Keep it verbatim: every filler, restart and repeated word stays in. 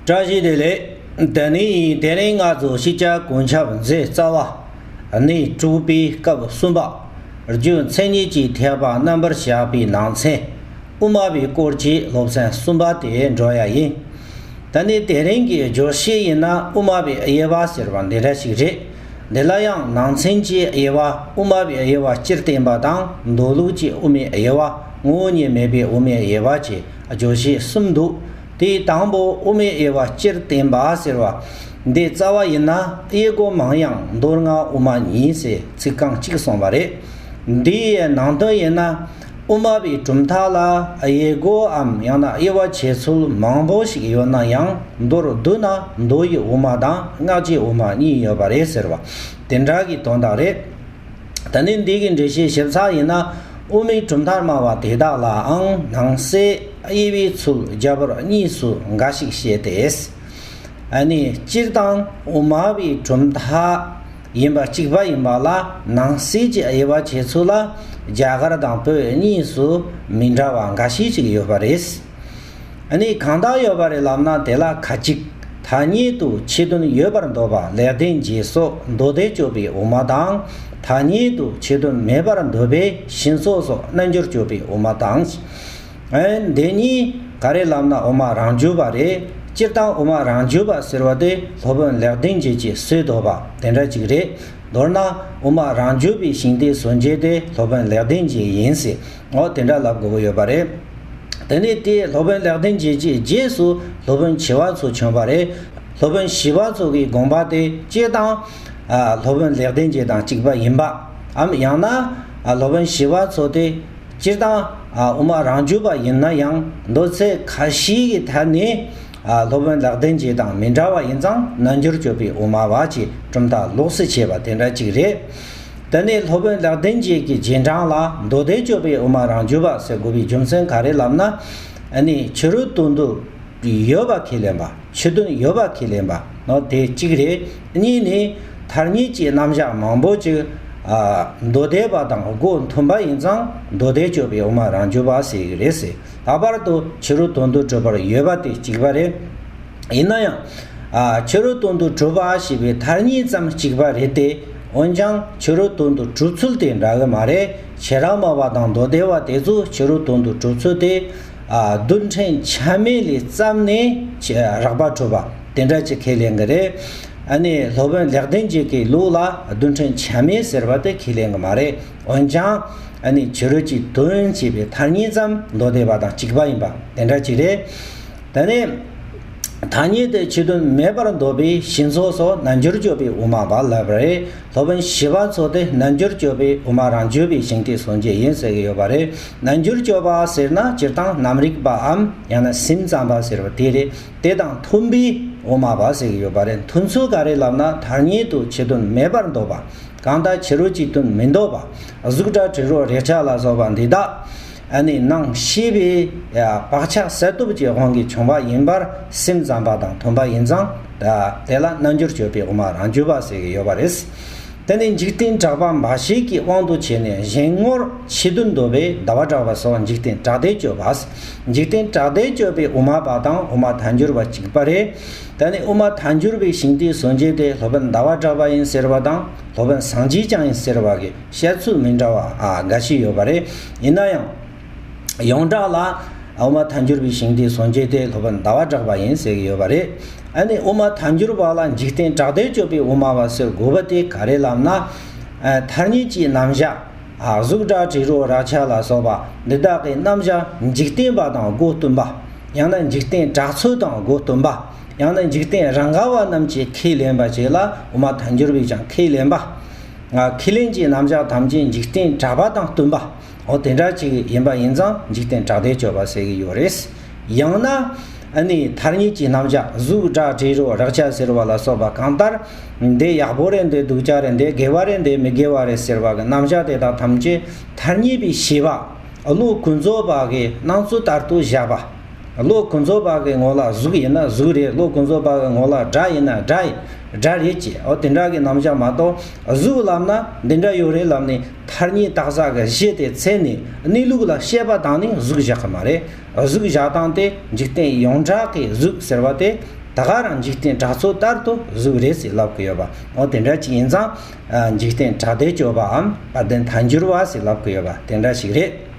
བཀྲ་ཤིས་བདེ་ལེགས། དེ་ནས་དེ་རིང་ང་ཚོ་ཤེས་བྱ་གོ་ཁྱབ་མཛད་རྩ་བ། གནས་དྲུག་པའི་སྐབས་གསུམ་པ། རྒྱུ་མཚན་ཉིད་ཀྱི་ཐེག་པ་རྣམ་པར་བཤད་པའི་ནང་ཚན། དབུ་མ་པའི་སྐོར་གྱི་སློབ་ཚན་གསུམ་པ་དེ་འགྲོ་ཡ་ཡིན། དེ་ནས་དེ་རིང་གི་བརྗོད་གཞི་ཡིན་ན་དབུ་མ་པའི་དབྱེ་བ་ཟེར་བ་འདི་འདྲ་ཞིག་རེད། འདི་ལ་ཡང་ནང་ཚན་གྱི་དབྱེ་བ། དབུ་མ་པའི་དབྱེ་བ་སྤྱིར་བསྟན་པ་དང་། མདོ་ལུགས་ཀྱི་དབུ་མའི་དབྱེ་བ། ངོ་བོ་ཉིད་མེད་པའི་དབུ་མའི་དབྱེ་བ་བཅས་བརྗོད་གཞི་གསུམ་འདུག། དེའི་དང་པོ་དབུ་མའི་དབྱེ་བ་སྤྱིར་བསྟན་པ་ཟེར་བ། འདི་རྩ་བ་ཡིན་ན་དབྱེ་སྒོ་མང་ཡང་མདོ་ལྔ་དབུ་མ་ཉིད་ཟེར་ཚིག་རྐང་གཅིག་གསུངས་པ་རེད། འདིའི་ནང་དོན་ཡིན་ན། དབུ་མ་པའི་གྲུབ་མཐའ་ལ་དབྱེ་སྒོའམ་ཡང་ན་དབྱེ་བ་ཕྱེ་ཚུལ་མང་པོ་ཞིག་ཡོད་ན་ཡང་། མདོར་བསྡུ་ན་མདོ་ཡི་དབུ་མ་དང་སྔགས་ཀྱི་དབུ་མ་གཉིས་ཡོད་པ་རེད་ཟེར་བ། དེ་འདྲ་གི་དོན་དག་རེད། ད་ནི་འདི་གི་འགྲེལ་བཤད་ཞིབ་ཚགས་ཡིན་ན། དབུ་མའི་གྲུབ་མཐའ་སྨྲ་བ་དེ་དག་ལའང་ནང་གསེས་དབྱེ་བའི་ཚུལ་རྒྱ་བོད་གཉིས་སུ་འགའ་ཞིག་བཤད་དེ། ཨ་ནི་སྤྱིར་བཏང་དབུ་མ་པའི་གྲུབ་མཐའ་ཡིན་པ་གཅིག་པ་ཡིན་པ་ལ་ནང་གསེས་ཀྱི་དབྱེ་བ་ཕྱེ་ཚུལ་ལ་རྒྱ་གར་དང་བོད་གཉིས་སུ་མི་འདྲ་བ་འགའ་ཤས་ཤིག་ཡོད་པ་རེད། ཨ་ནི་གང་དག་ཡོད་པ་རེད་ལབ་ན། དེ་ལ་ཁ་ཅིག་ཐ་སྙད་དུ་ཆོས་དོན་ཡོད་པར་འདོད་པ་ལེགས་ལྡན་འབྱེད་སོགས་མདོ་སྡེ་སྤྱོད་པའི་དབུ་མ་དང་། ཐ་སྙད་དུ་ཆོས་དོན་མེད་པར་འདོད་པའི་ཞེན་ཚོལ་སོགས་རྣལ་འབྱོར་སྤྱོད་པའི་དབུ་མ་དང་། ཨ་འདི་གཉིས་ག་རེ་ལབ་ན་དབུ་མ་རང་རྒྱུད་པ་རེད། སྤྱིར་བཏང་དབུ་མ་རང་རྒྱུད་པ་ཟེར་བ་དེ་སློབ་དཔོན་ལེགས་ལྡན་འབྱེད་ཀྱི་སྲོལ་འདོད་པ་དེ་འདྲ་ཅིག་རེད། མདོར་ན་དབུ་མ་རང་རྒྱུད་པའི་ཤིང་རྟའི་སྲོལ་འབྱེད་དེ་སློབ་དཔོན་ལེགས་ལྡན་འབྱེད་ཡིན་ཟེར། འོ་དེ་འདྲ་ལབ་དགོས་ཀྱི་ཡོད་པ་རེད། དེ་ནས་དེ་སློབ་དཔོན་ལེགས་ལྡན་འབྱེད་ཀྱི་རྗེས་སུ་སློབ་དཔོན་བྱེ་བ་མཚོ་བྱོན་པ་རེད། སློབ་དཔོན་བྱེ་བ་མཚོ་གི་དགོངས་པ་དེ་སྤྱིར་བཏང་། ཨ་སློབ་དཔོན་ལེགས་ལྡན་འབྱེད་དང་གཅིག་པ་ཡིན་པའམ། ཡང་ན་ཨ་སློབ་དཔོན་བྱེ་བ་མཚོ་དེ་སྤྱིར་བཏང་ཨ་དབུ་མ་རང་རྒྱུད་པ་ཡིན་ན་ཡང་། མདོ་ཚིག་ཁ་ཤས་ཀྱི་ཐད་ནས་ཨ་སློབ་དཔོན་ལེགས་ལྡན་འབྱེད་དང་མི་འདྲ་བ་ཡིན་ཙང་། རྣལ་འབྱོར་སྤྱོད་པའི་དབུ་མ་བ་ཅེས་གྲུབ་མཐའ་ལོགས་སུ་ཕྱེ་བ་དེ་འདྲ་ཅིག་རེད། དེ་ནས་སློབ་དཔོན་ལེགས་ལྡན་འབྱེད་ཀྱི་རྗེས་འབྲང་ལ་མདོ་སྡེ་སྤྱོད་པའི་དབུ་མ་རང་རྒྱུད་པ་ཟེར་དགོས་པའི་རྒྱུ་མཚན་ག་རེ་ལབ་ན། ཨ་ནི་ཕྱི་རོལ་དོན་དུ་ཡོད་པ་ཁས་ལེན་པ། ཆོས་དོན་ཡོད་པ་ཁས་ལེན་པ་ནོ་དེ་གཅིག་རེད། གཉིས་ནི་ཐ་སྙད་ཀྱི་རྣམ་གཞག་མང་པོ་ཅིག་ཨ་མདོ་སྡེ་པ་དང་སྒོ་མཐུན་པ་ཡིན་ཙང་། མདོ་སྡེ་སྤྱོད་པའི་དབུ་མ་རང་རྒྱུད་པ་ཟེར་གྱི་རེད་ཟེར། ལྷག་པར་དུ་ཕྱི་རོལ་དོན་དུ་གྲུབ་པར་ཡོད་པ་དེ་གཅིག་པ་རེད། ཡིན་ན་ཡང་། ཨ་ཕྱི་རོལ་དོན་དུ་གྲུབ་པ་ཞེས་པའི་ཐ་སྙད་ཙམ་གཅིག་པ་རེད་དེ། འོན་ཀྱང་ཕྱི་རོལ་དོན་དུ་གྲུབ་ཚུལ་དེ་འདྲ་གི་མ་རེད། ཁྱེད་རང་སྨྲ་བ་དང་མདོ་སྡེ་པ་དེ་ཚོ་ཕྱི་རོལ་དོན་དུ་གྲུབ་ཚུལ་དེ། ཨ་རྡུལ་ཕྲན་ཆ་མེད་ལས་བརྩམས་ནས་རགས་པ་གྲུབ་པ་དེ་འདྲ་ཅིག་ཁས་ལེན་གི་རེད། ཨ་ནི་སློབ་དཔོན་ལེགས་ལྡན་འབྱེད་ཀྱི་ལུགས་ལ་རྡུལ་ཕྲན་ཆ་མེད་ཟེར་བ་དེ་ཁས་ལེན་གི་མ་རེད། འོན་ཀྱང་ཨ་ནི་ཕྱི་རོལ་གྱི་དོན་ཞེས་པའི་ཐ་སྙད་ཙམ་མདོ་སྡེ་པ་དང་གཅིག་པ་ཡིན་པ་དེ་འདྲ་ཅིག་རེད། ད་ནི་ཐ་སྙད་དུ་ཆོས་དོན་མེད་པར་འདོད་པའི་ཞེན་ཚོལ་སོགས་རྣལ་འབྱོར་སྤྱོད་པའི་དབུ་མ་བ་ལབ་པ་རེད། སློབ་དཔོན་ཞི་བ་འཚོ་དེ་རྣལ་འབྱོར་སྤྱོད་པའི་དབུ་མ་རང་རྒྱུད་པའི་ཞིང་རྟའི་སངས་རྒྱས་ཡིན་ཟེར་གྱི་ཡོད་པ་རེད། རྣལ་འབྱོར་སྤྱོད་པ་ཟེར་ན་སྤྱིར་བཏང་རྣམ་རིག་པའམ་ཡང་ན་སེམས་ཙམ་པ་ཟེར་བ་དེ་རེད། དེ་དང་མཐུན་པའི་དབུ་མ་བ་ཟེར་གྱི་ཡོད་པ་རེད། མཐུན་ཚུལ་ག་རེ་ལབ་ན། ཐ་སྙད་དུ་ཆོས་དོན་མེད་པར་འདོད་པ། གང་ལྟར་ཕྱི་རོལ་གྱི་དོན་མི་འདོད་པ། གཟུགས་སྒྲ་དྲི་རོ་རེག་བྱ་ལ་སོགས་པ་འདི་དག་ཨ་ནི་ནང་ཤེས་པའི་བག་ཆགས་གསལ་སྟོབས་ཀྱི་དབང་གིས་བྱུང་བ་ཡིན་པར་སེམས་ཙམ་པ་དང་མཐུན་པ་ཡིན་ཙང་། དེ་ལ་རྣལ་འབྱོར་སྤྱོད་པའི་དབུ་མ་རང་རྒྱུད་པ་ཟེར་གྱི་ཡོད་པ་རེད། དེ་ནི་འཇིག་རྟེན་གྲགས་པ་འབའ་ཞིག་གི་དབང་དུ་བྱས་ནས་གཞན་ངོར་ཆོས་དོན་འདོད་པའི་ཟླ་བ་གྲགས་པ་སོགས་འཇིག་རྟེན་གྲགས་སྡེ་སྤྱོད་པ། འཇིག་རྟེན་གྲགས་སྡེ་སྤྱོད་པའི་དབུ་མ་པ་དང་དབུ་མ་ཐལ་འགྱུར་བ་གཅིག་པ་རེད། དེ་ནི་དབུ་མ་ཐལ་འགྱུར་བའི་ཞིང་རྟའི་སངས་རྒྱས་དེ་སློབ་དཔོན་ཟླ་བ་གྲགས་པ་ཡིན་ཟེར་བ་དང་། སློབ་དཔོན་སངས་རྒྱས་ཀྱང་ཡིན་ཟེར་བ་གི་བཤད་ཚུལ་མི་འདྲ་བ་ཨ་འགའ་ཞིག་ཡོད་པ་རེད། ཡིན་ན་ཡང་། ཡོངས་གྲགས་ལ་དབུ་མ་ཐལ་འགྱུར་བའི་ཞིང་རྟའི་སངས་རྒྱས་དེ་སློབ་དཔོན་ཟླ་བ་གྲགས་པ་ཡིན་ཟེར་གྱི་ཡོད་པ་རེད། ཨ་ནི་དབུ་མ་ཐལ་འགྱུར་བ་ལ་འཇིག་རྟེན་གྲགས་སྡེ་སྤྱོད་པའི་དབུ་མ་བ་ཟེར་དགོས་པ་དེ་ག་རེ་ལབ་ན། ཨ་ཐ་སྙད་ཀྱི་རྣམ་གཞག་ཨ་གཟུགས་སྒྲ་དྲི་རོ་རེག་བྱ་ལ་སོགས་པ་འདི་དག་གི་རྣམ་གཞག་འཇིག་རྟེན་པ་དང་སྒོ་བསྟུན་པ། ཡང་ན་འཇིག་རྟེན་གྲགས་ཚོད་དང་སྒོ་བསྟུན་པ། ཡང་ན་འཇིག་རྟེན་རང་ག་བ་རྣམས་ཀྱིས་ཁས་ལེན་པ་བཅས་ལ་དབུ་མ་ཐལ་འགྱུར་བས་ཀྱང་ཁས་ལེན་པ། ང་ཁས་ལེན་གྱི་རྣམ་གཞག་ཐམས་ཅད་འཇིག་རྟེན་གྲགས་པ་དང་བསྟུན་པ། འོ་དེ་འདྲ་ཅིག་ཡིན་པ་ཡིན་ཙང་འཇིག་རྟེན་གྲགས་སྡེ་སྤྱོད་པ་ཟེར་གྱི་ཡོད་རེད། ཡང་ན་ཨ་ནི་ཐ་སྙད་ཀྱི་རྣམ་གཞག་གཟུགས་སྒྲ་དྲི་རོ་རེག་བྱ་ཟེར་བ་ལ་སོགས་པ་གང་ལྟར། འདི་ཡག་པོ་རེད། འདི་སྡུག་ཅག་རེད། འདི་དགེ་བ་རེད། འདི་མི་དགེ་བ་རེད་ཟེར་བ་གི་རྣམ་གཞག་དེ་དག་ཐམས་ཅད་ཐ་སྙད་པའི་ཤེས་པ། བློ་ཀུན་རྫོབ་པ་གི་སྣང་ཚུལ་ལྟར་དུ་བཞག་པ། བློ་ཀུན་རྫོབ་པ་གི་ངོ་ལ་གཟུགས་ཡིན་ན་གཟུགས་རེད། བློ་ཀུན་རྫོབ་པ་གི་ངོ་ལ་སྒྲ་ཡིན་ན་སྒྲ་ཡིན། སྒྲ་རེད་ཅེས། འོ་དེ་འདྲ་གི་རྣམ་གཞག་མ་གཏོགས། གཟུགས་ལབ་ན་འདི་འདྲ་ཡོད་རེད་ལབ་ནས་ཐ་སྙད་བཏགས་ས་གི་གཞི་དེ་འཚོལ་ནས་གནས་ལུགས་ལ་དཔྱད་པ་བཏང་ནས་གཟུགས་བཞག་གི་མ་རེད། གཟུགས་བཞག་སྟངས་དེ་འཇིག་རྟེན་ཡོངས་གྲགས་ཀྱི་གཟུགས་ཟེར་བ་དེ་ ད་ག་རང་འཇིག་རྟེན་གྲགས་ཚོགས་ལྟར་དུ་གཟུགས་རེད་ཟེར་ལབ་ཀྱི་ཡོད་པ། འོ་དེ་འདྲ་ཅིག་ཡིན་ཙང་། ཨ། འཇིག་རྟེན་གྲགས་སྡེ་སྤྱོད་པའམ་དཔལ་ལྡན་ཐལ་འགྱུར་བ་ཟེར་ལབ་ཀྱི་ཡོད་པ་དེ་འདྲ་ཞིག་རེད།